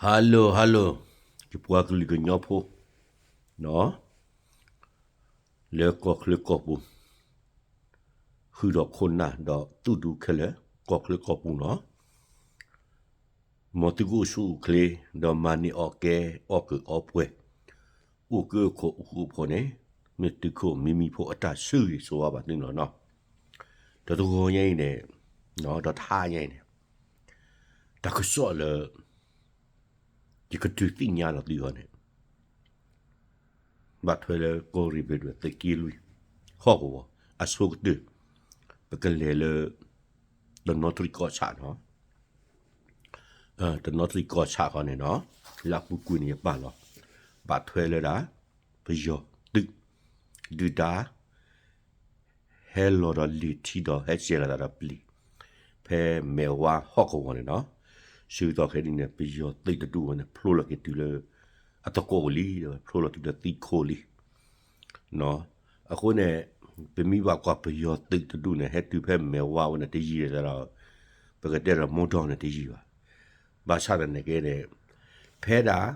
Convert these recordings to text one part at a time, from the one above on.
Hello hello, ယပှၤကလုာ်ကညီဖိနီၤ, လၢကီၢ်ချၢကီၢ်ပူၤ, ဃုာ်ဒီးခိၣ်နၢ်ဒီးသူၣ်ဒူခဲလၢာ် ကီၢ်ချၢကီၢ်ပူၤနီၤ, မ်သုကအိၣ်ဆူၣ်အိၣ်ချ့ ဒီးမၤန့ၢ်အီၣ်ကဲ အီၣ်ကုာ်အီပှဲၤ, အိၣ်ကၢခိၣ်အိၣ်ဃူအဖိန့ၣ်, မ့ၢ်သုးခိၣ်မံမံဖိအတၢ်ဆၢဂ့ၤဆိဝါဘၣ်သုလီၤနီၤ. ဒီးတဂီၤညါအံၤန့ၣ်, ဒီးတဟါညါအံၤန့ၣ်, တၢ်ကစီၣ်လၢ ယကဒုးသ့ၣ်ညါလီၤသုအီၤန့ၣ်, ဘၣ်ထွဲလၢကီၢ်ရ့ၣ်ဘ့ၣ်ဒွဲၣ်သုးက့လွံၢ် ဟီၣ်ကဝီၤ အဆိကတၢၢ်, ပကလဲၤလၢ တနီသရံၣ်ကီၢ်ဆၣ်နီၤ, တနီသရံၣ်ကီၢ်ဆၣ်ဃီန့ၣ်နီၤ, လၢအပူၤကွံာ်န့ၣ်ယပာ်လီၤ, ဘၣ်ထွဲလၢဒၣ် ပယီၤသုး ဒုၣ်ဒါ ဟဲလီၤဒီးလံာ်ထံဒီးဟဲစဲးလီၤသးဒီးပျံၤ ဖဲမဲာ်ဝါဟီၣ်ကဝီၤန့ၣ်နီၤ, ဆၢကတီၢ်ခဲအံၤန့ၣ် ပယီၤသုးတဒူၣ်ဝဲန့ၣ် ဖျိလီၤက့ၤတုၤလၢ အသကိးလံ, ဖျိလီၤတုၤလၢသံခိၣ်လံ. အဃိန့ၣ် ပမ့ၢ်ဘၣ်ကွၢ်ပယီၤသုးတဒူၣ်န့ၣ် ဟဲတုၤဖဲမဲာ်ဝါဝဲန့ၣ်တယံာ်ဒီး ပကတဲဒီးမိၢ်ဒီန့ၣ်တယံာ်ဘၣ်. ဘၣ်ဆၣ်ဒီးန့ၣ်ကဲန့ၣ် ဖဲဒၣ်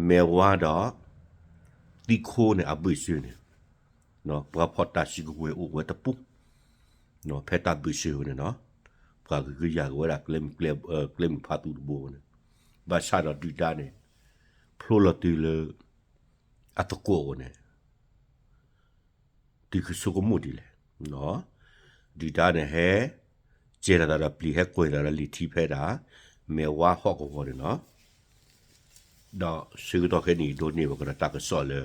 မဲာ်ဝါဒီး သံခိၣ်န့ၣ် အဘၢၣ်စၢၤန့ၣ် ပှၤဖီၣ်တၢ်စုကဝဲၤအိၣ်ဝဲတပူၤ, ဖဲတၢ်ဘၢၣ်စၢၤဝဲန့ၣ်နီၤ, ပှၤကဟုကယာ်က့ၤဝဲဒၣ် ကျဲမုၢ်ဖးသူတဘိန့ၣ်, ဘၣ်ဆၣ်ဒီးဒုၣ်ဒါန့ၣ် ဖျိလီၤတုၤလၢ အသကိးအအိၣ်န့ၣ် တုၤကဆိကမိၣ်ဒ်လဲၣ်, ဒုၣ်ဒါန့ၣ်ဟဲ စဲးလီၤသးဒီးပျံၤ ဟဲကွဲးလီၤဒီးလံာ်ထံဖဲဒၣ် မဲာ်ဝါဟီၣ်ကဝီၤန့ၣ်နီၤ. ဒီးဆၢကတီၢ်ခဲအံၤန့ၣ် ဒိးန့ၢ်ဘၣ်ကဒီးတၢ်ကစီၣ်လၢ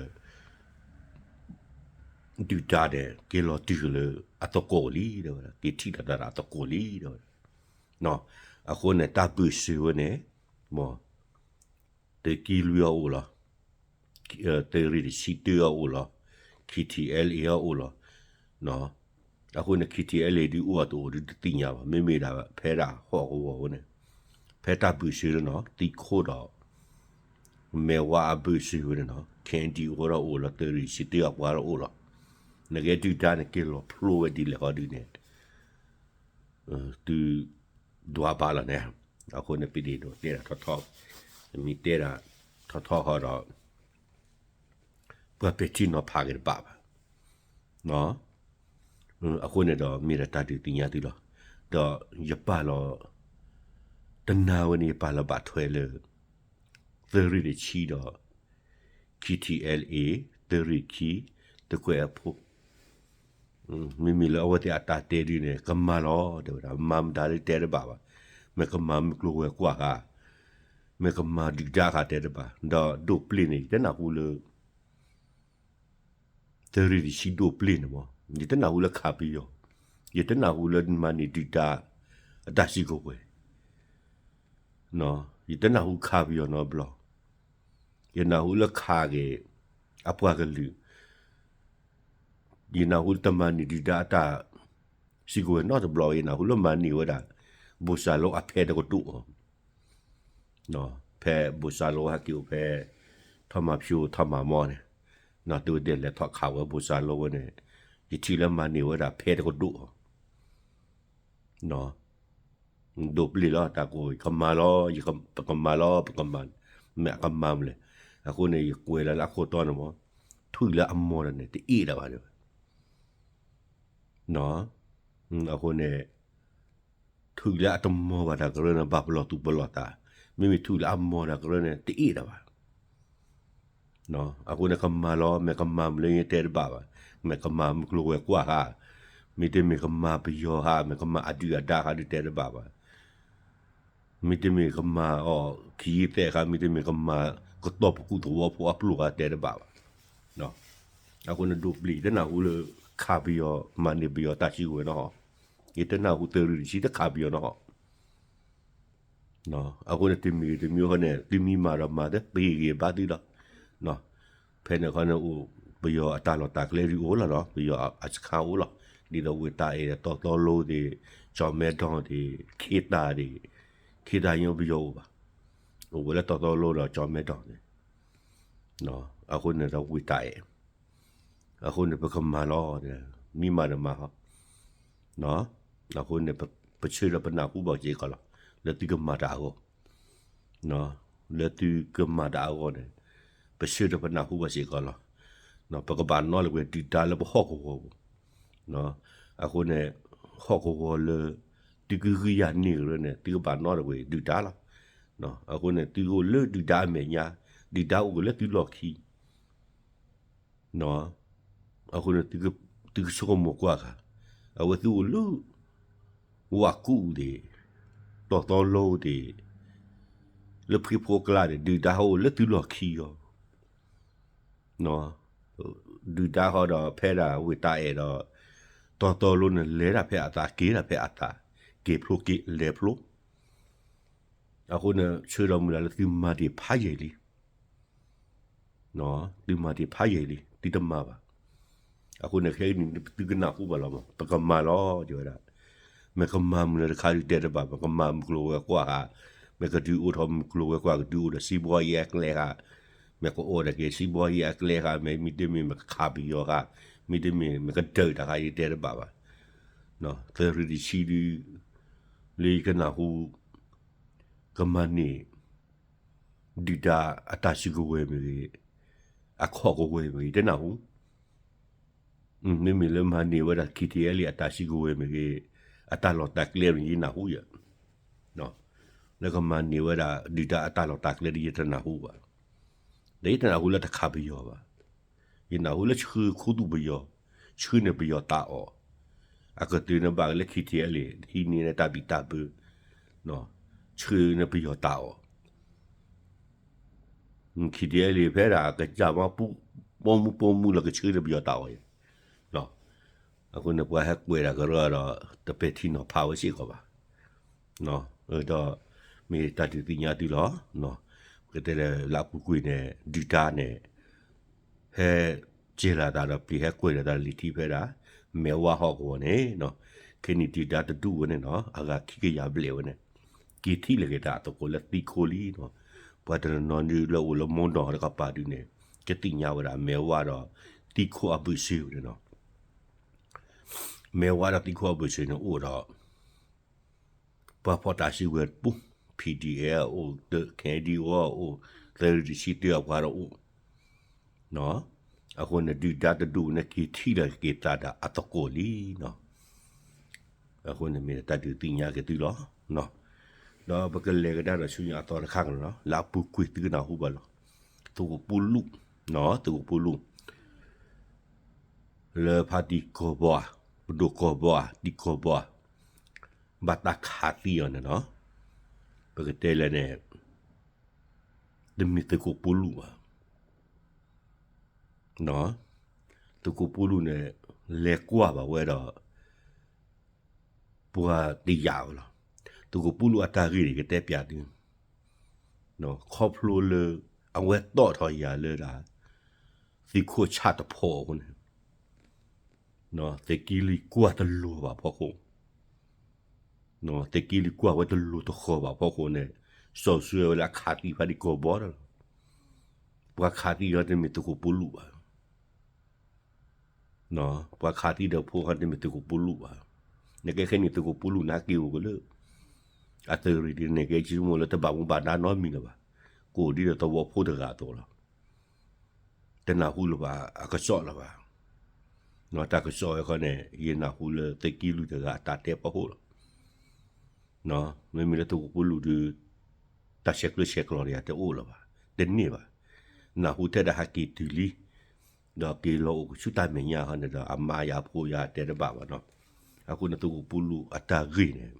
ဒုၣ်ဒါန့ၣ် က့ၤလီၤတုၤလၢအသကိးလံ တဲဝဲဒၣ်, က့ၤထံၣ်လီၤသးဒီးအသကိးလံ တဲဝဲဒၣ်. အဃိန့ၣ် တၢ်ဘၢၣ်စၢၤဝဲန့ၣ် မ် သုးက့လွံၢ်အီၤအိၣ်လီၤ, သုးရ့ၣ်တဆံတၢအီၤအိၣ်လီၤ, K T L A အီၤအိၣ်လီၤ. အဃိန့ၣ် K T L A ဒုးအိၣ်အတအိၣ်ဒုးတသ့ၣ်ညါဘၣ်, မ့မ့ၢ်ဒၣ်ဖဲဒၣ်ဟီၣ်ကဝီၤဝဲန့ၣ် ဖဲတၢ်ဘၢၣ်စၢၤလၢနီၤ သံခိၣ်ဒီး မဲာ်ဝါအဘၢၣ်စၢၤဝဲန့ၣ်နီၤ K N D O ဒီးအိၣ်လီၤ, သုးရ့ၣ်တဆံတၢအပှၤဒီးအိၣ်လီၤ. နကဲဒုၣ်ဒါန့ၣ် က့ၤလီၤဖျိဝဲဒ်လဲၣ်ဃီဒုးန့ၣ် သု ဒွးဘၣ်လီၤန့ၣ်, အဃိန့ၣ် ပဒ့ၣ်ဒိးတဲဒၣ်ထီထီၣ်, မ့ၢ်တဲဒၣ်ထီထီၣ်ဃီဒီး ပှၤပဲာ်ထံနီၤဖးက့ၤတဘၣ်ဘၣ်. အဃိန့ၣ်ဒီး မ့ၢ်ဒၣ်တၢ်ဒုးသ့ၣ်ညါသုလီၤ. ဒီးယပာ်လီၤ တနၤဝဲန့ၣ် ယပာ်လီၤဘၣ်ထွဲလၢ သုးရ့ၣ်တဆံဒီး K T L A သုးရ့ၣ်ခံ သုးကွဲးအဖိ မ့မ့ၢ်လၢအဝဲသ့ၣ်အတၢ်တဲဒုးန့ၣ် ကမၤလီၤ တဲဝဲဒၣ်, မၤမတၤလၢတဲတဘၣ်ဘၣ်. မ့ၢ်ကမၤမုၢ်ကျိၤဝဲၤကွာ်ဧါ, မ့ၢ်ကမၤဒုၣ်ဒါဧါတဲတဘၣ်. ဒီးဒိးပျ့ၤန့ၣ် ယတနၢ်ဟူလၢ သုးရ့ၣ်တဆံဒိးပျ့ၤန့ၣ်မး, ယတနၢ်ဟူလၢခးပယီၤ, ယတနၢ်ဟူလၢမၤန့ၢ်ဒုၣ်ဒါ အတၢ်စုကဝဲၤ, ယတနၢ်ဟူခးပယီၤနီတဘျီ, ယနၢ်ဟူလၢခးက့ၤ အပှၤကလုာ်, ယနၢ်ဟူတမၤန့ၢ်ဒုၣ်ဒါအတၢ်စုကဝဲၤနီတဘျီ, ယနၢ်ဟူလၢမၤန့ၢ်ဝဲဒၣ် ဘိၣ်စၢ်လိအဖဲတကဒိၣ်အီၤ ဖဲဘိၣ်စၢ်လိဟဲက့ၤအိၣ်ဖဲ ထီၣ်မၤဖၠိထီၣ်မၤမီန့ၣ်, တုၤဒဲးလဲၤထီၣ်ခးဝဲဘိၣ်စၢ်လိဝဲန့ၣ်, ယထံၣ်လၢမၤန့ၢ်ဝဲဒၣ်ဖဲတကဒိၣ်အီၤ, ဒိးပျ့ၤလီၤတၢ်ကိး ကမၤလီၤ, ပကမၤလီၤ, ပကမၤ, မ့ၢ်အကမၤမလဲၣ်. အဃိန့ၣ် ယကွဲးလၢလၢအခိၣ်တီန့ၣ်မး, ထွံၣ်လၢအမီၢ်ဒီးန့ၣ် တအ့ၣ်ဒၣ်ဘၣ်တဲဝဲ, အဃိန့ၣ် ထွံၣ်လၢအတမီၢ်ဘၣ်တၢ်ကရၢန့ၣ် ဘၣ်ပလီၢ်သူၣ်ပလီၢ်သး, မ့မ့ၢ်ထွံၣ်လၢအမီၢ်တၢ်ကရၢန့ၣ် တအ့ၣ်ဒၣ်ဘၣ်. အဃိန့ၣ် ကမၤလီၤ, မ့ၢ်ကမၤမလဲၣ် ယတဲတဘၣ်ဘၣ်, မ့ၢ်ကမၤမုၢ်ကျိၤဝဲၤကွာ်ဧါ, မ့တမ့ၢ်ကမၤပယီၤဧါ, မ့ၢ်ကမၤအဒုၣ်အဒါဧါဒုးတဲတဘၣ်ဘၣ်. မ့တမ့ၢ်ကမၤအီၤခံသဲးဧါ, မ့တမ့ၢ်ကမၤကတီၢ်ပကူၣ်သဝီဖိအပျိၢ်ဧါ တဲတဘၣ်ဘၣ်. အဃိန့ၣ် ဒိးပျ့ၤ ယတနၢ်ဟူလၢခးပယီၤ မၤန့ၢ်ပယီၤတၢ်စုကဝဲၤနီဟီၣ်, ယတနၢ်ဟူသုးရ့ၣ်တဆံတခးပယီၤနီဟီၣ်. အဃိန့ၣ် တမံၤဂ့ၤတမံၤဂ့ၤန့ၣ် သုမ့ၢ်မၤဒီးမၤသ့ ပဟ့ၣ်ဂံၢ်ဘါသုလီၤ. ဖဲန့ၣ်ခီန့ၣ်အိၣ် ပယီၤအတၢ်လီၢ်တၢ်ကျဲဒုးအိၣ်လီၤနီၤ, ပယီၤအစခါအိၣ်လီၤ. ဒ်သိးဝ့ၢ်တၢ်အဲၣ် တီတီလိသ့ၣ်, ကၠီၣ်မဲဒီသ့ၣ်, ခ့တၢ်သ့ၣ်, ခ့တၢ်ညိပယီၤအိၣ်ဘၣ်, အိၣ်ဝဲလၢတီတီလိဒီးကၠီၣ်မဲဒီသ့ၣ်. အဃိန့ၣ်ဒီးဝ့ၢ်တၢ်အဲၣ်, အဃိန့ၣ် ပကမၤလီၤ, မ့ၢ်မၤဒီးမၤဟီၣ်. အဃိန့ၣ် ပဆၢဒီးပနၢ်ဟူဘၣ်စ့ၢ်ကီးလီၤ, လၢသုကမၤတၢ်အဂီၢ်. လၢသုကမၤတၢ်အဂီၢ်န့ၣ် ပဆၢထၢၣ်ပနၢ်ဟူဘၣ်စ့ၢ်ကီးလီၤ. ပကဘၣ်နီတကွံာ်ဒုၣ်ဒါလၢပဟီၣ်ကဝီၤပူၤ, အဃိန့ၣ် ဟီၣ်ကဝီၤလၢ သုကဂံၢ်ယၤန့ၢ်ကရၢန့ၣ် သုကဘၣ်နီတကွံာ်ဒုၣ်ဒါလီၤ. အဃိန့ၣ် သုအိၣ်လၢဒုၣ်ဒါအမဲာ်ညါ, ဒုၣ်ဒါအိၣ်ကလၢသုလီၢ်ခံ အဃိန့ၣ် သုကဆိကမိၣ်ကွၢ်ဃာ်, အဝဲသုအိၣ်လၢ ဝၣ်ကူၣ်သ့ၣ်, တီၢ်သီလိသ့ၣ်, လၢဖှံဖိကျါန့ၣ် ဒုၣ်ဒါဟီၣ်အိၣ်လၢသုလီၢ်ခံအီၤ, ဒုၣ်ဒါဟီၣ်ဒီးဖဲဒၣ်ဝ့ၢ်တၢ်အဲၣ်ဒီး တီၢ်သီလိန့ၣ် လဲၤတၢ်ဖဲအသး က့ၤတၢ်ဖဲအသး, က့ၤဖျိက့ၤလဲၤဖျိ, အဃိန့ၣ် ဆၢဒီးမုၢ်လၢ်လၢသုမၤဒံးဖးယံာ်လံ သုမၤဒံးဖးယံာ်လံ သုတမၤဘၣ်. အဃိန့ၣ် ခဲအံၤန့ၣ် သုကနၢ်ဟူဘၣ်လီၤမး ပကမၤလီၤ တဲဝဲဒၣ်, မ့ၢ်ကမၤမုၢ်လၢတခါဒုးတဲတဘၣ်, မ့ၢ်ကမၤမုၢ်ကျိၤဝဲၤကွာ်ဧါ, မ့ၢ်ကဒုးအိၣ်ထီၣ်မုၢ်ကျိၤဝဲၤကွာ် ကဒုးအိၣ်ဒီးစံးဘီယံၤအကျဲဧါ, မ့ၢ်ကအိၣ်ဒီးက့ၤစံးဘီယံၤအကျဲဧါ, မ့ၢ်မ့တမ့ၢ် မ့ၢ်ကခးပယီၤဧါ, မ့တမ့ၢ် မ့ၢ်ကဒုးတခါအံၤတဲတဘၣ်ဘၣ်. သရ့တဆံဒုး လၢယကနၢ်ဟူ ကမၤန့ၢ် ဒုၣ်ဒါအတၢ်စုကဝဲၤမ့ၢ်ဂ့ၤ, အခီၣ်ကဝဲၤမ့ၢ်ဂ့ၤ ယတနၢ်ဟူ, မ့မ့ၢ်လၢမၤန့ၢ်ဝဲဒၣ် ခံထံအဲလ့ၣ် အတၢ်စုကဝဲၤမ့ၢ်ဂ့ၤ, အတၢ်လီၢ်တၢ်ကျဲမ့ၢ်ဂ့ၤ ယနၢ်ဟူယဲ, လၢကမၤန့ၢ်ဝဲဒၣ် ဒုၣ်ဒါအတၢ်လီၢ်တၢ်ကျဲဒီး ယတနၢ်ဟူဘၣ်. ဒီးယတနၢ်ဟူလၢတခးပယီၤဘၣ်. ယနၢ်ဟူလၢဆှၢခူသူၣ်ပယီၤ, ဆှၢန့ၢ်ပယီၤတၢ်အီၣ်, အကတုၤန့ၢ်ဘၣ်က့ၤလၢ ခံထံအဲလ့ၣ် ဟံးန့ၢ်တၢ်ဘံၣ်တၢ်ဘၢ, ဆှၢန့ၢ်ပယီၤတၢ်အီၣ် ခံထံအဲလ့ၣ် ဖဲဒၣ်ကစၢ်မၤပူၤ ပိာ်မုၣ်ပိာ်မုၣ်လၢကဆှၢန့ၢ်ပယီၤတၢ်အီၣ်ယဲ, အဃိန့ၣ် ပှၤဟဲကွဲးတၢ်ကရၢဒီး တပဲာ်ထံနီၤဖးဝဲစ့ၢ်ကီးဘၣ်. ဒီးမ့ၢ်တၢ်ဒုးသ့ၣ်ညါသုလီၤ. ပကတဲလၢလၢအပူၤကွံာ်န့ၣ် ဒုၣ်ဒါန့ၣ် ဟဲကဲၤလီၤသးဒီးပျံၤ ဟဲကွဲးလီၤသးလံာ်ထံဖဲဒၣ် မဲာ်ဝါဟီၣ်ကဝီၤန့ၣ်, ခဲနံၣ်ဒုၣ်ဒါတဒူၣ်ဝဲန့ၣ်နီၤ အဂၤခံကယၤဘျဲၣ်ဝဲန့ၣ် က့ၤထံၣ်လီၤက့ၤတၢ်အသကိးလၢသံခိၣ်လံနီၤ. ပှၤတနီၤနီၤဒုးလၢအိၣ်လၢမိၢ်ဒီးတကပၤဒုးန့ၣ် ကသ့ၣ်ညါဝဲဒၣ်မဲာ်ဝါဒီးသံခိၣ်အဘၢၣ်စၢၤန့ၣ်နီၤ. မဲာ်ဝါဒီးသံခိၣ်အဘၢၣ်စၢၤန့ၣ်အိၣ်ဒီး ပှၤဖီၣ်တၢ်စုကဝဲၤတပူၤ PDF အအိၣ်, KNDO အအိၣ်, သရ့တဆံတၢအပှၤဒီးအိၣ်, အဃိန့ၣ် ဒုၣ်ဒါတဒူၣ်န့ၣ် က့ၤထံၣ်လီၤက့ၤသးဒီးအသကိးလံနီၤ. အဃိန့ၣ်မ့ၢ်တၢ်ဒုးသ့ၣ်ညါက့ၤသုလီၤ. ဒီးပကလဲၤကဒါဒီးဆူညါအသီတခါကန့ၣ်လီၤ. လၢအပူၤကွံာ်သုကနၢ်ဟူဘၣ်လီၤ. သုးခိၣ်ပူလူး, သုးခိၣ်ပူလူး လၢဖါတံၢ်ကီၢ်ဘီဧါ, ပဒိၣ်ကီၢ်ဘီဧါ, တံၢ်ကီၢ်ဘီဧါ, ဘၣ်တၢ်ခးသံအီၤန့ၣ်နီၤ. ပကတဲလဲၣ်န့ၣ် တမ့ၢ်သုးခိၣ်ပူလူးဘၣ်. သုးခိၣ်ပူလူးန့ၣ် လဲၤကွၢ်ဘၣ်ဝဲဒီး ပှၤတယာ်ဝဲလီၤ. သုးခိၣ်ပူလူးအတၢ်ဂ့ၢ်န့ၣ် ယကတဲပျးသု, ခီဖျိလၢ အဝဲတီၣ်ထီၣ်ယၤလၢဒၣ် သံခိၣ်ဆၣ်တဖီအဃိန့ၣ် သုးက့လွံၢ်ကွၢ်တလိၤဘၣ်ဖီခိၣ်, သုးက့လွံၢ်ကွၢ်ဝဲတလိၤတဃီၤဘၣ်ဖီခိၣ်န့ၣ် စီၤစုၤဝဲလၢအခးသံဖါတံၢ်ကီၢ်ဘီဒီးလီၤ. ပှၤခးသံအီၤတမ့ၢ်သုးခိၣ်ပူလူးဘၣ်. ပှၤခးသံဒီးဖိဟီတမ့ၢ်သုးခိၣ်ပူလူးဘၣ်. နကဲခဲနံၣ်သုးခိၣ်ပူလူးန့ၣ် ဟဲက့ၤအိၣ်က့ၤလၢ အသရ့ဒ်န့ၣ် ကဲဆိကမိၣ်လၢတဘၣ်မူဘၣ်ဒါနီတမံၤလၢၤဘၣ်. ကအိၣ်ဒ်ဒီးသဝီဖိတဂၤအသိးလီၤ. တနၢ်ဟူလၢၤဘၣ်အကစီၣ်လၢၤဘၣ်. တၢ်ကစီၣ်ဝဲခီန့ၣ် ယနၢ်ဟူလၢသုးက့လွံၢ်တဂၤအတၢ်တဲဖီခိၣ်လီၤ. မ့မ့ၢ်လၢသုးခိၣ်ပူလူးဒီး တၢ်ဆဲးကျၢဆဲးကျိးတယၤတအိၣ်လၢၤဘၣ်, တန့ၢ်ဘၣ်. နၢ်ဟူထဲဒၣ်ဟဲက့ၤတုၤလံ, ဒီးက့ၤလီၤအိၣ်ဆူတၢ်မဲာ်ညါခီန့ၣ်ဒီး အမါယၤဖိယၤတဲတဘၣ်ဘၣ်နီၤ. အဃိန့ၣ်သုးခိၣ်ပူလူးအတၢ်ဂ့ၢ်န့ၣ်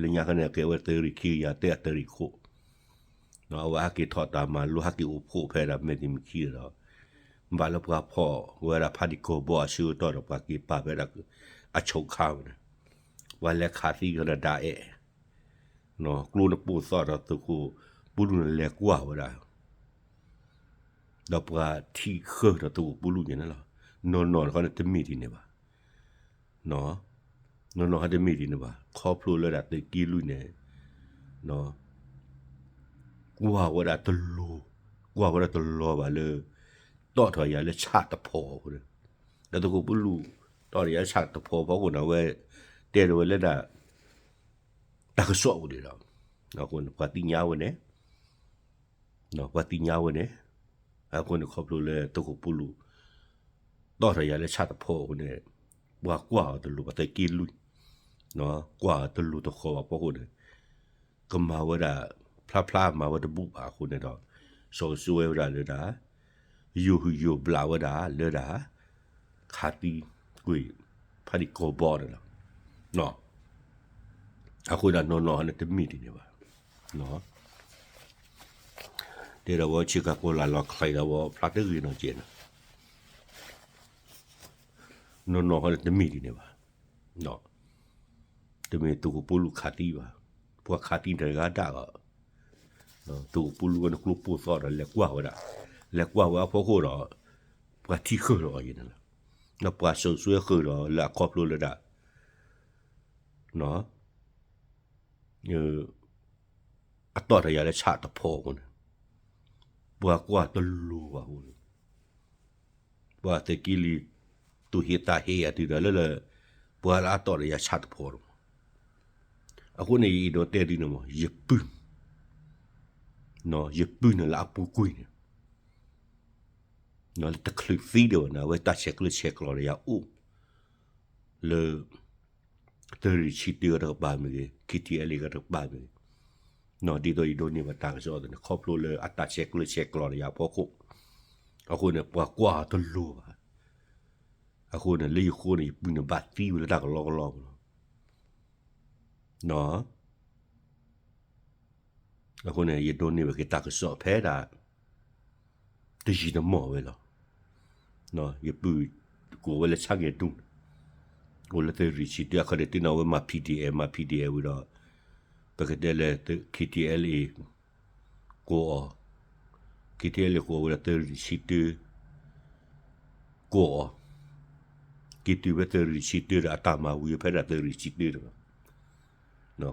လၢညါခီန့ၣ် ကဲဝဲသရ့ၣ်ခံကယၤတၢအသရ့ၣ်ခိၣ်, အဝဲဟဲက့ၤထီၣ်တၢ်မၤလိဟဲက့ၤအိၣ်ဖှိၣ်ဖဲဒၣ်မဲာ်တမံၤခံဒီး ဘၣ်လၢပှၤဖီၣ်ဝဲဒၣ်ဖါတံၢ်ကီၢ်ဘီအဆၢကတီၢ်ဒီး ပှၤက့ၤပာ်ဖဲဒၣ်အဆိခါဝဲန့ၣ်, ပှၤလဲၤခးသံကဒီးဒၣ်အဲၣ်, ကျိနပိာ်သီၣ်ဒီးသုးခိၣ်ပူလူးန့ၣ်လဲၤကွၢ်ဝဲဒၣ် ဒီးပှၤထံၣ်ဃၢၤဒီးသုးခိၣ်ပူလူးန့ၣ်လီၤ. နီၢ်နီၢ်တခီန့ၣ်တမ့ၢ်ဒ်န့ၣ်ဘၣ်. နီၢ်နီၢ်ဟဲတမ့ၢ်ဒ်န့ၣ်ဘၣ်. ခီဖျိလၢဒၣ်သုးက့လွံၢ်န့ၣ် ကွၢ်ဝဲဒၣ်တလိၤ, ကွၢ်ဝဲဒၣ်တလီၤဘၣ်လၢ တီၣ်ထီၣ်ယၤလၢဆၣ်တဖီအဃိန့ၣ်, ဒီးသုးခိၣ်ပူလူး တီၣ်ထီၣ်ယၤလၢဆၣ်တဖီဖီခိၣ်န့ၣ် အဝဲတဲထီၣ်ဝဲလၢဒၣ် တၢ်ကစီၣ်အိၣ်ဒံးဒီး အဃိန့ၣ် ပှၤသ့ၣ်ညါဝဲန့ၣ်, ပှၤသ့ၣ်ညါဝဲန့ၣ်, အဃိန့ၣ် ခီဖျိလၢသုးခိၣ်ပီလူး တီၣ်ထီၣ်ယၤလၢဆၣ်တဖီအဃိန့ၣ်, ပှၤကွၢ်အီၤတလိၤဘၣ် သုးက့လွံၢ်, ကွၢ်အီၤတလိၤတဃီၤဘၣ်အဖီခိၣ်န့ၣ်, ကမၤဝဲဒၣ် ဖျါဖျါမၤဝဲတဘူၣ်ဘၣ်အဃိန့ၣ်ဒီး, စီၤစိဝဲဝဲဒၣ်လၢဒၣ် ယိၤဟုၣ်ယိၤဘျးဝဲဒၣ်လၢဒၣ် ခးသံကွံာ် ဖးဒံၣ်ကီၢ်ဘီန့ၣ်လီၤ. အဃိဒၣ်နီၢ်နီၢ်ဟီန့ၣ်တမ့ၢ်ဒ်န့ၣ်ဘၣ်. တဲဒၣ်ဝဲဆ့ကၤကီၤလၤလီၤချံးဒီးဝဲဖျါတဂ့ၤနီၢ်ကဲးန့ၣ်, နီၢ်နီၢ်ဟီန့ၣ်တမ့ၢ်ဒ်န့ၣ်ဘၣ်. တမ့ၢ်သုးခိၣ်ပီလူးခးသံဘၣ်, ပှၤခးသံတဂၤဒၣ်ဘၣ်. သုးခိၣ်ပီလူးဝဲန့ၣ်ကျိပိၢ်သီဒီးလဲၤကွၢ်ဝဲဒၣ်, လဲၤကွၢ်ဝဲအဖီခိၣ်ဒီး, ပှၤထံၣ်ဃုာ်ဒီးအီၤယဲန့ၣ်လီၤ. ပှၤစီၤစိဝဲဃုာ်ဒီးလၢအခီဖျိလၢဒၣ် အတီၣ်တယၤလၢဆၣ်တဖီအဃိန့ၣ်, ပှၤကွၢ်တလိၤဘၣ်အဃိန့ၣ်, ပှၤသုးက့လွံၢ် သူၣ်ဟ့သးဟ့အတုၤဒီးလၢလၢ, ပှၤလၢအတီၣ်တယၤဆၣ်တဖီဒီးမး, အဃိန့ၣ် ယအဲၣ်ဒိးတဲဒ်န့ၣ်မး ယပုၢ်, ယပုၢ်န့ၣ်လၢအပူၤကွံာ်န့ၣ် လၢတချုးသံဒံးဘၣ်န့ၣ် အဝဲတၢ်ဆဲးကျၢဆဲးကျိးဒီးယၤအိၣ် လၢ သုးရ့ၣ်ဆံတၢတကပၤမ့ၢ်ဂ့ၤ, ခံထံအဲလ့ၣ်ကတကပၤမ့ၢ်ဂ့ၤ, ဒ်သိးယဒိးန့ၢ်ဘၣ်တၢ်ကစီၣ်အသိးန့ၣ် ခီဖျိလၢအတၢ်ဆဲးကျၢဆဲးကျိးဒီးယၤအဖီခိၣ်, အဃိန့ၣ် ပှၤကွၢ်အီၤတလိၤဘၣ်. အဃိန့ၣ် လၢယဃိန့ၣ် ယပုၢ်န့ၣ်ဘၣ်သံဝဲလၢတၢ်ကလီကလီလီၤ. အဃိန့ၣ် ယဒိးန့ၢ်ဘၣ်က့ၤတၢ်ကစီၣ်ဖဲဒၣ် တယံာ်တမီၢ်ဝဲလီၤ. ယပုၢ်ကိးဝဲလၢဆၣ်ငဲၤဒူၣ်န့ၣ်, အိၣ်လၢသုးရ့ၣ်ဆံတၢအခီန့ၣ် တ့ၢ်နီၣ်ဝဲမၤ P D F, မၤ P D F ဝံၤဒီး ပကတဲလၢ K T L A ကိးအီၤ, K T L A ကိးဝဲဒီးသုးရ့ၣ်ဆံတၢ ကိးအီၤ, က့ၤတုၤဝဲသုးရ့ၣ်ဆံတၢဒီးအတၢ်မၤဝံၤဖဲဒၣ်သုးရ့ၣ်ဆံတၢန့ၣ်လီၤ.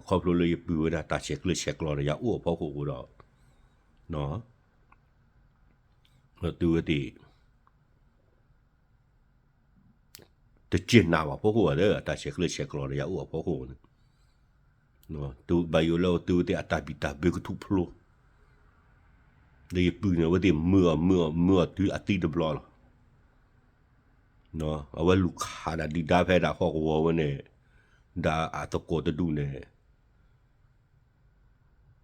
ခီဖျိလၢယပုၢ်ဝဲဒၣ်တၢ်ဆဲးကျၢဆဲးကျိးဒီးယၤအိၣ်အဖီခိၣ်အဃိဒီး သုဝဲသ့ၣ် တစ့ၢ်နာ်ဘၣ်ဖီခိၣ်ဘၣ်လၢအတၢ်ဆဲးကျၢဆဲးကျိးဒီးယၤအိၣ်အဖီခိၣ်န့ၣ်, ဘၣ်ယိၣ်လၢအသုဝဲသ့ၣ်အတၢ်ဘံၣ်တၢ်ဘၢကထူၣ်ဖျိ, ဒီးယပုၢ်န့ၣ် အဝဲသ့ၣ်မၢအီၤမၢအီၤမၢအီၤတုၤအသံတဘျီလီၤ. အဝဲလူၤခးဒၣ်ဒုၣ်ဒါဖဲဒၣ်ဟီၣ်ကဝီၤဝဲန့ၣ်, ဒၣ်အသကိးတဒူၣ်န့ၣ်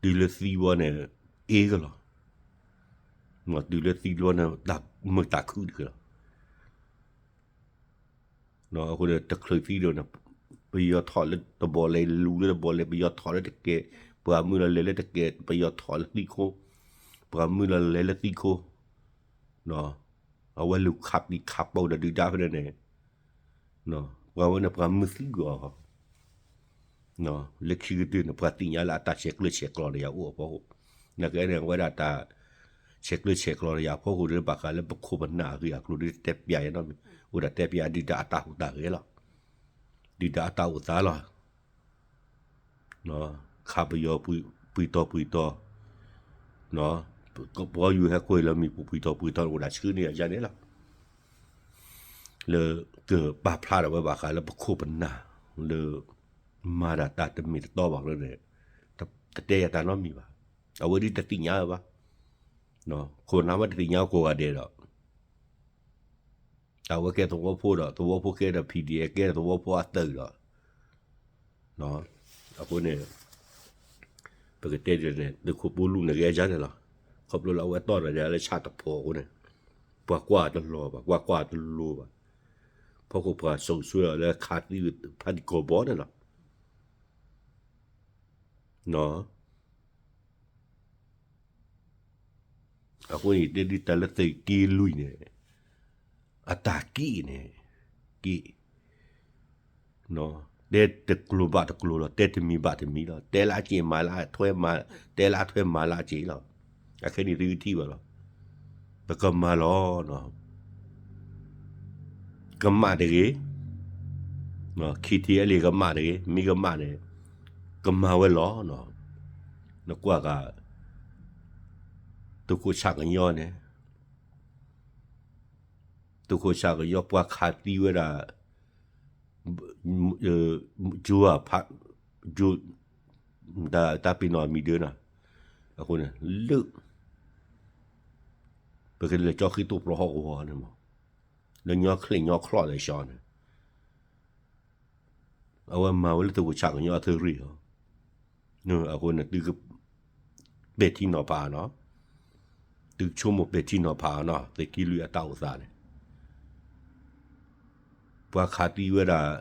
တုၤလၢသံဘီန့ၣ် အ့ၣ်ကလီၤ, တုၤလၢသံဘီန့ၣ် တၢ်မုာ်တၢ်ခုၣ်တဂ့ၤလီၤ. အဃိန့ၣ် တချုးသံဒီးန့ၣ် ပယီၤထီၣ်လၢတဘီလဲၣ် လူၤလၢတဘီလဲၣ် ပယီၤထီၣ်လၢတကဲး, ပှၤမုၢ်လီၤလဲၤလၢတကဲး ပယီၤထီၣ်လၢသံခိၣ်, ပှၤမုၢ်လီၤလဲၤလၢသံခိၣ်, အဝဲလူၤခးပံာ်ခးပီဒီးဒုၣ်ဒါဖဲန့ၣ်န့ၣ် ပှၤဝဲန့ၣ်ပှၤမုၢ်သံကွံာ်အီၤ, လၢခံကတၢၢ်န့ၣ် ပှၤသ့ၣ်ညါလၢအတၢ်ဆဲးကျၢဆဲးကျိးဒီးယၤအိၣ်အဖီခိၣ်, နာ်က့န့ၣ် အဝဲဒၣ်တၢ်ဆဲးကျၢဆဲးကျိးဒီးယၤအဖီခိၣ်ဒီးဘၣ်ဃးလၢပခိၣ်ပနၢ်အဂ့ၢ်အကျိၤဒီးတဲပျးယဲနီတမံၤ, အိၣ်ဒၣ်တဲပျးဒုၣ်ဒါအတၢ်ဟူးတၢ်ဂဲၤလီၤ, ဒုၣ်ဒါအတၢ်အိၣ်သးလီၤ. ခးပယီၤပှံၤတီၤပှံၤတီၤ, ပှၤယူၤဟဲကွံာ်လၢမံၤပူၤပှံၤတီၤပှံၤတီၤ အိၣ်ဒၣ်ဆှၢန့ၢ်အယါန့ၣ်လီၤ. လၢကပာ်ဖျါဒၣ်ဝဲဘၣ်ဃးလၢပခိၣ်ပနၢ် လၢမၤဒၣ်တၢ်တမ့ၢ်တတီဘၣ်လၢန့ၣ်, တတဲယၤတၢ်နီတမံၤဘၣ်. အဝဲဒၣ်တသ့ၣ်ညါဝဲဘၣ်. ခိၣ်နၢ်မ့ၢ်တသ့ၣ်ညါကိးဂၤဒဲးဒီး အဝဲကဲသဝီဖိဒီး သဝီဖိကဲဒီး P D F ကဲဒီးသဝီဖိအသုးဒီး အဃိန့ၣ် ပကတဲဒ်န့ၣ် သုးခိၣ်ပီလူးန့ၣ်ဂ့ၤယါန့ၣ်လီၤ. ခီဖျိလၢအဝဲတီၢ်ဒီးယၤလၢဆၣ်တဖီအဃိန့ၣ် ပှၤကွၢ်တလီၤဘၣ် ပှၤကွၢ်တလိၤဘၣ်. ဖီခိၣ်ပှၤစိာ်ဆှၢအီၤလၢခးသံဖးဒံၣ်ကီၢ်ဘီန့ၣ်လီၤ. အဃိန့ၣ် တဲဒ်တၢ်လၢသုးက့လွံၢ်န့ၣ် အတၢ်က့ၣ်န့ၣ် က့ၣ် တဲတကျိၤဘၣ်တကျိၤလီၤ, တဲတမံၤဘၣ်တမံၤလီၤ, တဲလၢအစ့ၣ်မၤလၢအထွဲမၤ, တဲလၢအထွဲမၤလၢအစ့ၣ်လီၤ. အခဲန့ၣ်သုကထံၣ်ဘၣ်လီၤ. ပကမၤလီၤ ကမၣ်တဂ့ၤ, KTLA ကမၣ်တဂ့ၤ, မ့ၢ်ကမၣ်န့ၣ် ကမၤဝဲလီၤ. နကွၢ်ဂၤ သုးခိၣ်ဆၣ်ကညီန့ၣ် သုးခိၣ်ဆၣ်ကညီပှၤခးသံဝဲဒၣ် ကၠိဖး, ကၠိ, တၢ်ပ့ၤနီၣ်မံၤဒၢနီၤ, အဃိန့ၣ် လၢ ပကလဲၤကၠီဃ့တိၢ်ပျီဟီၣ်ကဝီၤန့ၣ်မး, လၢညီချ့ညီချီၣ်လၢကၠီန့ၣ်, အဝဲမၤဝဲလၢသုးခိၣ်ဆၣ်ကညီအသုးရ့ၣ်လီၤ. အဃိန့ၣ် သုကပဲာ်ထံနီၤဖးနီၤ, သုကဆိကမိၣ်ပဲာ်ထံနီၤဖးနီၤ သုးက့လွံၢ်အတၢ်အိၣ်သးန့ၣ်, ပှၤခးသံဝဲဒၣ်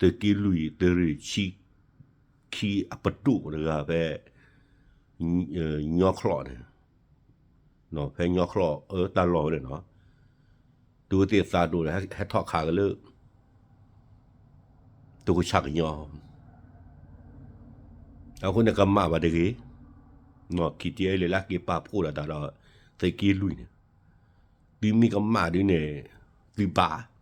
သုးက့လွံၢ်သုးရ့ၣ်ဆံခံအပဒိၣ်တဂၤဖဲ ညီချီၣ်န့ၣ်, ဖဲညီချီၣ်အၢတၢ်လီၢ်ဝဲန့ၣ်နီၤ, သုဝဲသ့ၣ်အသးဒိၣ်ဒီး ဟဲထီၣ်ခးက့ၤလၢ သုးခိၣ်ဆၣ်ကညီ, အဃိန့ၣ်ကမၣ်ဘၣ်တဂ့ၤ, ခံထံအဲလ့ၣ်လၢအက့ၤပာ်ဖှိၣ်ဒီးတၢ်ဒီး သုးက့လွံၢ်န့ၣ်, သုမ့ၢ်ကမၣ်ဒုန့ၣ် သုဘၣ်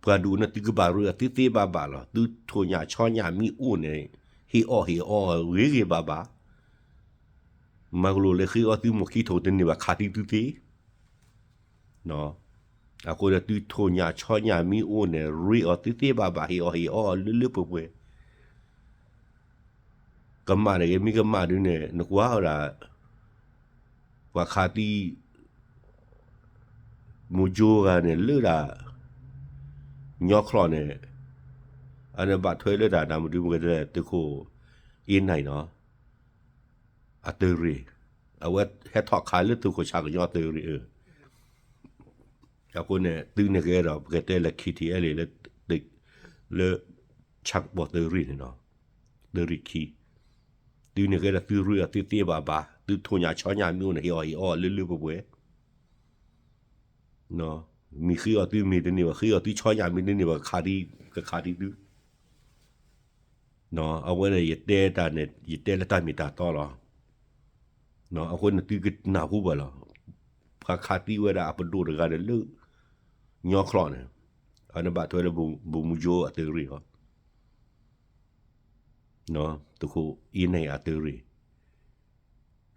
ပှၤဒုးန့ၣ် သုကဘၣ်ရ့အီၤသ့သ့ဘၣ်ဘၣ်လီၤ. သုထိၣ်ညၣ်ဆီညၣ်မ့ၢ်အိၣ်န့ၣ် ဟ့ၣ်အီၣ်ဟ့ၣ်အီဂ့ၤဂ့ၤဘၣ်ဘၣ်, မၤကလိာ်လၢဃ့အီၣ်သုမိၢ်ခံထိၣ်တန့ၢ်ဘၣ်ခးသံသုသ့ အဃိဒီးသုထိၣ်ညၣ်ဆီညၣ်မ့ၢ်အိၣ်န့ၣ် ရ့အီၤသ့သ့ဘၣ်ဘၣ် ဟ့ၣ်အီၣ်ဟ့ၣ်အီလၢလၢပှဲၤပှဲၤ, ကမၣ်တဂ့ၤ မ့ၢ်ကမၣ်ဒုန့ၣ် နကွၢ်ဝဲဒၣ် ပှၤခးသံ မူကၠိဂၤန့ၣ် လၢဒၣ် ညီချီၣ်န့ၣ် အန့ၣ်ဘၣ်ထွဲလၢတၢ်နၢ်မဒုမကဲလဲၣ် သုးခိၣ်အ့နံၣ်နီၤ အသုးရ့ၣ်, အဝဲဟဲထီၣ်ခးလၢသုးခိၣ်ဆၣ်ကညီသုးရ့ၣ်အၢ, အဃိန့ၣ် သုန့ၣ်ကဲဒီး ပကတဲလၢ ခံထံအဲလ့ၣ် လၢ ဆၣ်ကပီၤသုးရ့ၣ်န့ၣ်နီၤ, သုးရ့ၣ်ခံ, သုန့ၣ်ကဲဒီးသုရ့အီၤသ့သ့ဘၣ်ဘၣ် သုထိၣ်ညၣ်ဆီညၣ်မ့ၢ်အိၣ်န့ၣ် ဟ့ၣ်အီၣ်ဟ့ၣ်အီလၢလၢပှဲၤပှဲၤ မ့ၢ်ဃ့အီၤသုမ့ၢ်တန့ၢ်ဘၣ် ဃ့အီၤသုဆီညၣ်မ့ၢ်တန့ၢ်ဘၣ် ကခးသံသု, အဝဲန့ၣ် ယတဲတၢ်န့ၣ် ယတဲလၢတၢ်မ့ၢ်တၢ်တီလီၤ. အဃိန့ၣ်သုကနၢ်ဟူဘၣ်လီၤ. ပှၤခးသံဝဲဒၣ်အပဒိၣ်တဂၤဒီးလၢ ညီချီၣ်န့ၣ် အန့ၣ်ဘၣ်ထွဲလၢ ဘိၣ်မူကၠိအသုးရ့ၣ်လီၤ. သုးခိၣ်အ့နံၣ်အသုးရ့ၣ်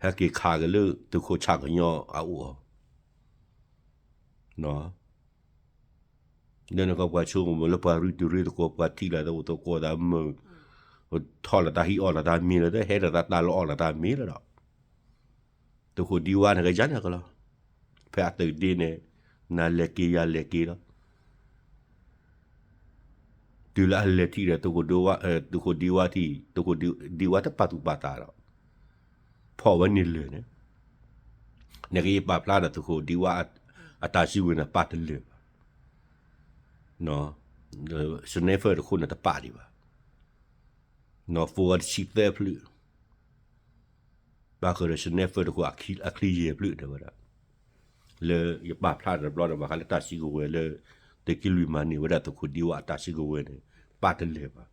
ဟဲက့ၤခးက့ၤလၢသုးခိၣ်ဆၣ်ကညီအအိၣ်အီၤ, လၢနကပှၤဆိကမိၣ်လၢပှၤရူတရ့သကိး ပှၤထံၣ်လီၤသကိးသကိးသးမုာ်, ထီၣ်လီၤတၢ်ဟံၣ်အီၣ်လီၤတၢ်မ့ၤလီၤ ဟဲဒီးတၢ်လီအီၣ်လီၤတၢ်မ့ၤလီၤဒီး သုးခိၣ်ဒံဝါန့ၣ်ကယါန့ၣ်ကလီၤ, ဖဲအသုးဒ့န့ၣ် နၤလဲၤက့ၤယၤလဲၤက့ၤလီၤ. တုၤလၢအလဲၤထံၣ်ဒီး သုးခိၣ်ဒံဝါထံၣ် သုးခိၣ်ဒံဝါတပာ်သူၣ်ပာ်သးဒီး ဖီၣ်ဝဲန့ၣ်လၢာ်န့ၣ်, နက့ၤပာ်ဖျါဒီးသုးခိၣ်ဒံဝါအတၢ်စုကဝဲၤန့ၣ် ပာ်တလၢာ်ဘၣ်, sniper တခိၣ်န့ၣ်တပာ်ဒံးဘၣ်, နီၢ် four တဆံသၢဖျၢၣ် ဘၣ်ဃးဒီး sniper တခိၣ်အချံယဲၢ်ဖျၢၣ်တဲဝဲဒၣ်, လၢယပာ်ဖျါတဘျီဒီး ဘၣ်ဃးလၢတၢ်စုကဝဲၤလၢ သုးက့လွံၢ်မၤန့ၢ်ဝဲဒၣ်သုးခိၣ်ဒံဝါအတၢ်စုကဝဲၤန့ၣ် ပာ်တလၢာ်ဘၣ်,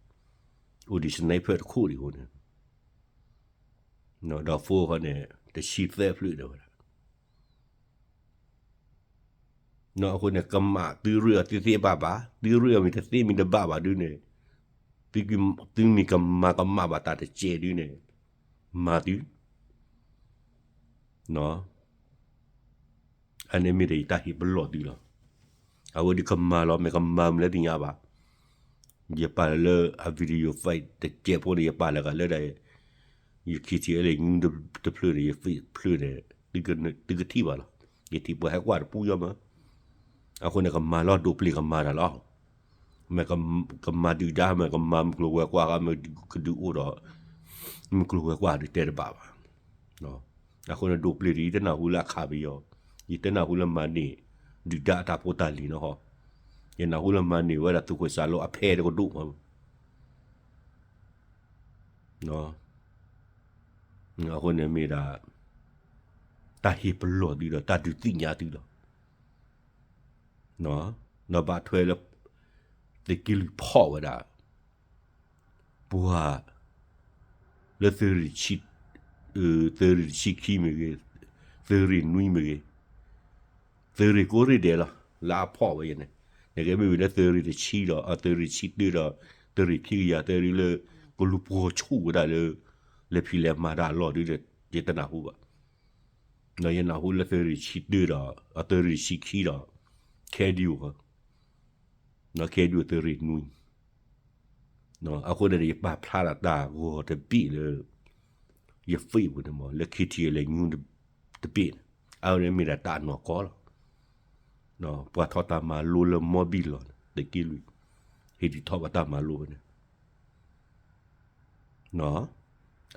အိၣ်ဒံး sniper တခိၣ်ဒံးအဃိန့ၣ် ဒီး four ဃီန့ၣ် တဆံသၢဖျၢၣ်တဲဝဲဒၣ် အဃိန့ၣ် ကမၣ်သုရ့အီၤသ့သ့ဘၣ်ဘၣ်, သုရ့အီၤမ့ၢ်တသ့မ့ၢ်တဘၣ်ဘၣ်ဒုန့ၣ်, သုမ့ၢ်ကမၤကမၣ်ဘၣ်တၢ်တစဲးဒုန့ၣ်, မၤသု, အန့ၣ်မ့ၢ်ဒီးယတၢ်ဟ့ၣ်ပလီၢ်သုလီၤ. အဝဲဒုးကမၤလီၤ မ့ၢ်ကမၤမနုၤလၢသ့ၣ်ညါဘၣ်. ယပာ်လၢအ video file တစဲးဖိန့ၣ် ယပာ်လၢကလၢဒၣ် ယ KTLA ညူတဖျၢၣ်န့ၣ် ယ Facebook ဖျၢၣ်န့ၣ် သုကထံၣ်ဘၣ်လီၤ. ယထံၣ်ပှၤဟဲကွၢ်တပူၤယီၤမး, အဃိန့ၣ် ကမၤလီၤဒိးပျ့ၤကမၤတၢ်လီၤ. မ့ၢ်ကမၤဒုၣ်ဒါ မ့ၢ်ကမၤမုၢ်ကျိၤဝဲၤကွာ် မ့ၢ်ကဒုးအိၣ်ဒီး မုၢ်ကျိၤဝဲၤကွာ်ဒုးတဲတဘၣ်ဘၣ်. အဃိန့ၣ် ဒိးပျ့ၤဒ်အံၤ ယတနၢ်ဟူလၢအခးပယီၤ, ယတနၢ်ဟူလၢမၤန့ၢ် ဒုၣ်ဒါအတၢ်ဖိတၢ်လံၤနီၤဟီ, ယနၢ်ဟူလၢမၤန့ၢ်ဝဲဒၣ်သုးခိၣ်စၢ်လိအဖဲတကဒိၣ်မး အဃိန့ၣ်မ့ၢ်ဒၣ် တၢ်ဟ့ၣ်ပလီၢ်သုဒီး တၢ်ဒုးသ့ၣ်ညါသုလီၤ. ဒီးဘၣ်ထွဲလၢ သုးက့လွံၢ်ဖီၣ်ဝဲဒၣ် ပှၤ လၢ သုးရ့ၣ်တဆံခံမ့ၢ်ဂ့ၤ, သုးရ့ၣ်နွံမ့ၢ်ဂ့ၤ, သုးရ့ၣ်ကိးရ့ၣ်ဒဲးလီၤ လၢအဖီၣ်ဝဲန့ၣ်, နကဲမ့ၢ်ဝံၤလၢသုးရ့ၣ်တဆံဒီး အသုးရ့ၣ်တဆံတၢဒီး သုးရ့ၣ်ခံကယၤ သုးရ့ၣ်လၢ ကလူၤပိာ်ဆူၣ်ဝဲဒၣ်လၢ လဲၤဖံးလဲၤမၤတၢ်အလီၢ်ဒုဒီး ယတနၢ်ဟူဘၣ်. ဒီးယနၢ်ဟူလၢသုးရ့ၣ်တဆံတၢဒီး အသုးရ့ၣ်တဆံခံဒီး ခဲဒံဧိၤ ခဲဒုးသုးရ့ၣ်နွံ, အဃိန့ၣ် ယပာ်ဖျါဒၣ်တၢ်ဂီၤတဘ့ၣ်လၢ ယ Facebook န့ၣ်မး လၢ KTLA News တဘ့ၣ်န့ၣ် အဝဲန့ၣ်မ့ၢ်ဒၣ်တၢ်အနီၢ်ကီၢ်လီၤ. ပှၤထီၣ်တၢ်မၤလိလၢမီဘံၣ်လီၤန့ၣ် သုးက့လွံၢ် ဟ့ၣ်ဒုးထီၣ်ဘၣ်တၢ်မၤလိဝဲန့ၣ်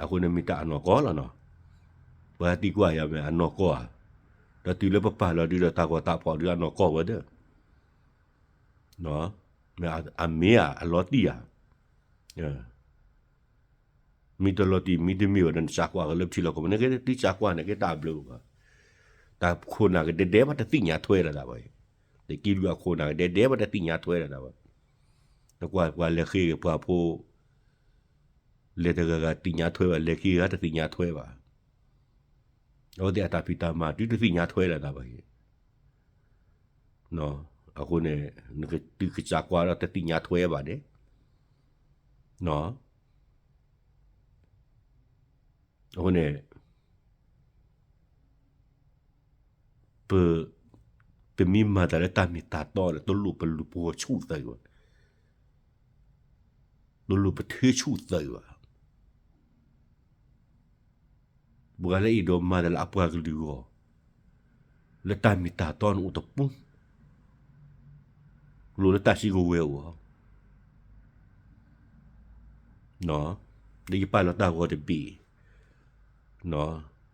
အဃိန့ၣ်မ့ၢ်တၢ်အနီၢ်ကီၢ်လီၤနီၤ. ပှၤသံကွၢ်ယၤမ့ၢ်အနီၢ်ကီၢ်ဧါ, ဒီးတုၤလၢပပာ်လီၤဒုးဒီးတၢ်ဂီၤတၢ်ဖီၣ်ဒုးအနီၢ်ကီၢ်ဝဲဒၣ်, မ့ၢ်အမ့ၢ်ဧါ အလီၤတံၢ်ဧါ, မ့ၢ်တလီၤတံၢ် မ့ၢ်တမ့ၢ်ဝဲဒီး နစးကွၢ်ကလၢပထံလီၢ်ကီၢ်ပူၤန့ၣ် ကဲသုစးကွၢ်န့ၣ် ကဲတၢ်ဘျုးဘၣ်. တၢ်ခိၣ်နၢ်ကဒဲဒဲဘၣ်တသ့ၣ်ညါထွဲလၢၤဒၣ်ဘၣ်, သုးက့လွံၢ်အခိၣ်နၢ်ကဒဲဒဲဘၣ်တသ့ၣ်ညါထွဲလၢၤဒၣ်ဘၣ်. နကွၢ်ပှၤလဲၤဃ့ပှၤဖိ လဲၤတဂၤဂၤသ့ၣ်ညါထွဲဘၣ်, လဲၤခံဂၤတသ့ၣ်ညါထွဲဘၣ်. အဝဲသ့ၣ်အတၢ်ဖံးတၢ်မၤတုၤတသ့ၣ်ညါထွဲလၢၤဒၣ်ဘၣ်. အဃိန့ၣ် နကတုၤကစးကွၢ်ဒီးတသ့ၣ်ညါထွဲဘၣ်ဒဲး. အဃိန့ၣ် ပ ပမ့ၢ်မၤတၢ်လၢတၢ်မ့ၢ်တၢ်တီန့ၣ် တလိၣ်ပလူၤပဂီၤဆူၣ်သုးဘၣ်, တလိၣ်ပထၢဆူၣ်သုးဘၣ်. ပှၤလၢအဲၣ်ဒိးမၤတၢ်လၢအပှၤကလုာ်အဂီၢ် လၢတၢ်မ့ၢ်တၢ်တီန့ၣ်အိၣ်တပူၤ လိၣ်လၢတၢ်စုကဝဲၤအိၣ်ဧါ. လၢယပာ်လီၤတၢ်ဂီၤတဘ့ၣ်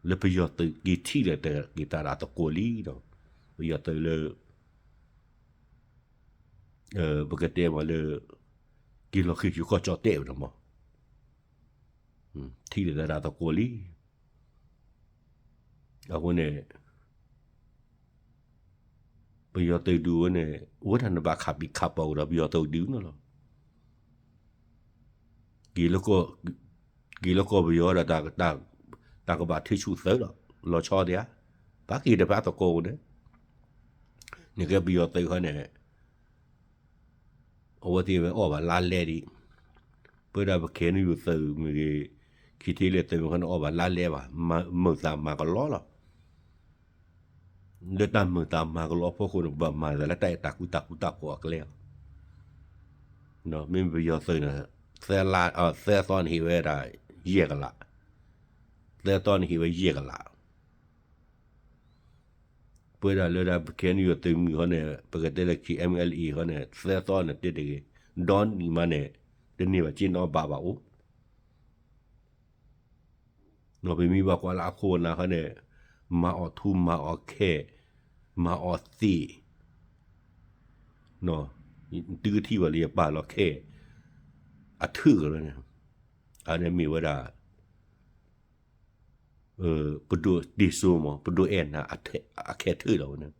လၢပယီၤသုးက့ၤထံၣ်လၢတၢ်က့ၤတၢ်ဒၣ်သကိးလံဒီး ပယီၤသုးလၢ ပကတဲမ့ၢ်လၢ က့ၤလီၤဃ့ၢ်ယိၤကီၢ်ကၠီၣ်တဲၣ်ဝဲဒၣ်မး ထံၣ်လၢတၢ်ဒၣ်သကိးလံ. အဃိန့ၣ် ပယီၤသုးဒုးဝဲန့ၣ် အိၣ်ဝဲဒၣ်နဘၣ်ခးပံာ်ခးပီၤကဒီးပယီၤသုးဒုးန့ၣ်လီၤ. က့ၤလၢကီၢ်ပယီၤဒီး တၢ်ကဘၣ်ထၢဆူၣ်သုးဒီး လီၤဆီဒံးဧါ. ပှၤက့ၤဒီးဖဲအသကိးန့ၣ် နကဲပယီၤသုးခီန့ၣ် အဝဲသ့ၣ်ဝဲအီၣ်ဘၣ်လါလဲဒံး, ပဝဲဒၣ်ပခဲနံယိၤသုးမ့ၢ်ဂ့ၤ, KTLAသုးမ့ၢ်ဂ့ၤန့ၣ် အီၣ်ဘၣ်လါလဲဘၣ်, မုာ်သးမၤကလီလီၤ. လၢတၢ်မုာ်သးမၤကလီအဖီခိၣ်န့ၣ် ပဘၣ်မၤသးလၢတၢ်အဲၣ်တၢ်ကွံတၢ်ဃူတၢ်ဖိးအကျဲလီၤ. မ့မ့ၢ်ပယီၤသုးန့ၣ် သၢသီန့ၣ်ဟ့ၣ်ဝဲဒၣ်ယဲၢ်ကလး, သၢသီန့ၣ်ဟ့ၣ်ဝဲယဲၢ်ကလး ပဝဲဒၣ်လၢဒၣ်ပခဲနံယိၤသုးမုၢ်ဃီန့ၣ် ပကတဲလၢ KNLA ဃီန့ၣ် သၢသီန့ၣ်တဲတဂ့ၤ, ဒီနံၣ်မးန့ၣ် တန့ၢ်ဘၣ်က့နီဘးဘၣ်အိၣ်. ပမ့ၢ်ဘၣ်ကွၢ်လၢအခိၣ်အနၢ်ဃီန့ၣ် မၤအီၣ်ထူမၤအီၣ်ခဲ, မၤအီၣ်သ့ၣ်, သုကထံၣ်ဘၣ်လၢယပာ်လီၤခဲ အထၢၣ်ကလီန့ၣ်, အန့ၣ်မ့ၢ်ဝဲဒၣ် ပဒိၣ်တ့ၢ်စိမး ပဒိၣ်အဲၣ်နၤ အခဲထၢၣ်လီၤဝဲန့ၣ်,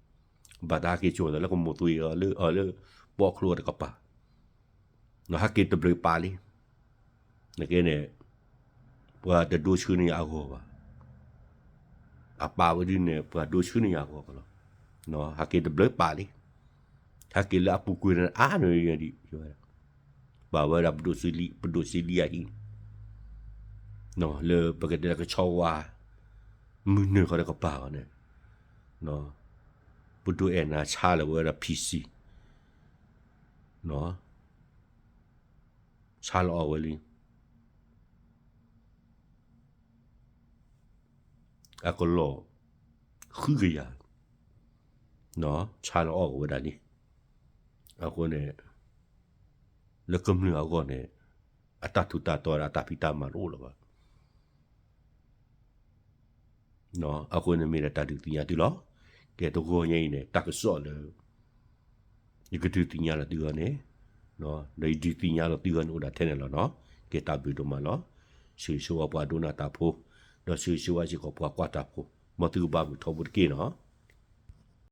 ဘၣ်တၢ်ဟဲက့ၤစိာ်သးလၢကမိၢ်သွံအီၤလၢ အီၤလၢ ပိာ်ကျိတကပၤ, ဟဲက့ၤတဘျုးပာ်လံ, နကဲန့ၣ် ပှၤတဒိဆှၢန့ၢ်ယၤအဂီၢ်ဘၣ်, အပာ်ဝဲဒ်န့ၣ် ပှၤဒိဆှၢန့ၢ်ယၤအဂီၢ်ကလီၤ, ဟဲက့ၤတဘျုးပာ်လံ, ဟဲက့ၤလၢအပူၤကွံာ်န့ၣ်အါန့ၣ်ဒံး, ပာ်ဝဲဒၣ် ပဒိၣ်စံလံအဟံၣ် လၢပကတဲလၢကဆီဝါ မုၢ်နုာ်ဃီဒီးကပၤဃီန့ၣ်, ပဒိၣ်အဲၣ်နၤဆါလီၤဝဲဒၣ် PC, ဆါလီၤအီၤဝဲလံ, အကလီၢ် ဃုကယၤ, ဆါလီၤအီၤဝဲဒၣ်လံ, အဃိန့ၣ် လၢကမျၢၢ်အဂီၢ်န့ၣ် အတၢ်ထူးတၢ်တီၤဒီးအတၢ်ဖံးတၢ်မၤတအိၣ်လၢၤဘၣ်. အဃိန့ၣ်မ့ၢ်ဒၣ်တၢ်ဒုးသ့ၣ်ညါသုလီၤ. ကဲတဂီၤညါအံၤန့ၣ် တၢ်ကစီၣ်လၢ ယကဒုးသ့ၣ်ညါလီၤသုဂီၢ်န့ၣ်, ဒီးယဒုးသ့ၣ်ညါလီၤသုဂီၢ်န့ၣ်အိၣ်ဒၣ်ထဲန့ၣ်လီၤနီၤ. ကဲတၢ်ဘျုးဒိၣ်မးလီၤ. ဆၢဂ့ၤဆၢဝါပှၤဒိကနၣ်တၢ်ဖိ, ဒီးဆၢဂ့ၤဆၢဝါစ့ၢ်ကီးပှၤကွၢ်တၢ်ဖိ, မ်သုကဘၣ်မုာ်ထီဘိတက့ၢ်နီၤ.